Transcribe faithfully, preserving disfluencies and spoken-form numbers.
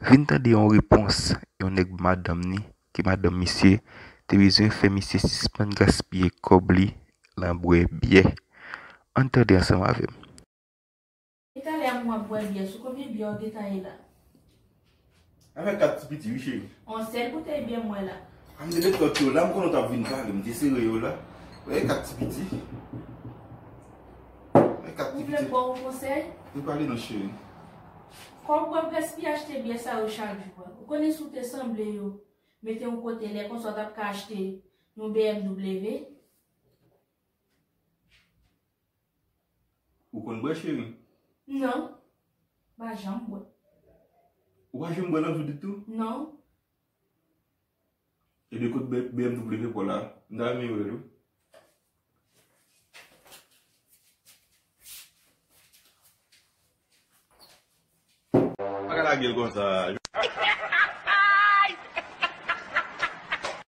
Vin tande yon repons yon nèg madanm ni, ke madanm misye te bezwen fè misye sispann gaspiye kòb li lan bwè byè. Ann tande ansanm avè m. Talè a m w ap bwè byè, sou konbyen byè w gentan ye la? Avèk kat ti piti, wi cheri. Yon sèl boutèy byè m wè la. A m te met lòt yo la, m konnen w t ap vin pale, m te sere yo la. Wè kat ti piti. Wè kat ti piti. Ou vle m ba w yon konsèy? M pale non cheri. Kòb w ap gaspiye achte byè sa yo chak jou a. Ou konnen si w te sanble yo, mete yon kote lè konsa w t ap ka achte yon B M W. Ou konn bwè cheri? Non. M pa janm bwè. Ou pa janm bwè nan vi w ditou? Non. Ebyen kote B M W pa w la? M ta renmen wè l wi. Pa ka lage l konsa.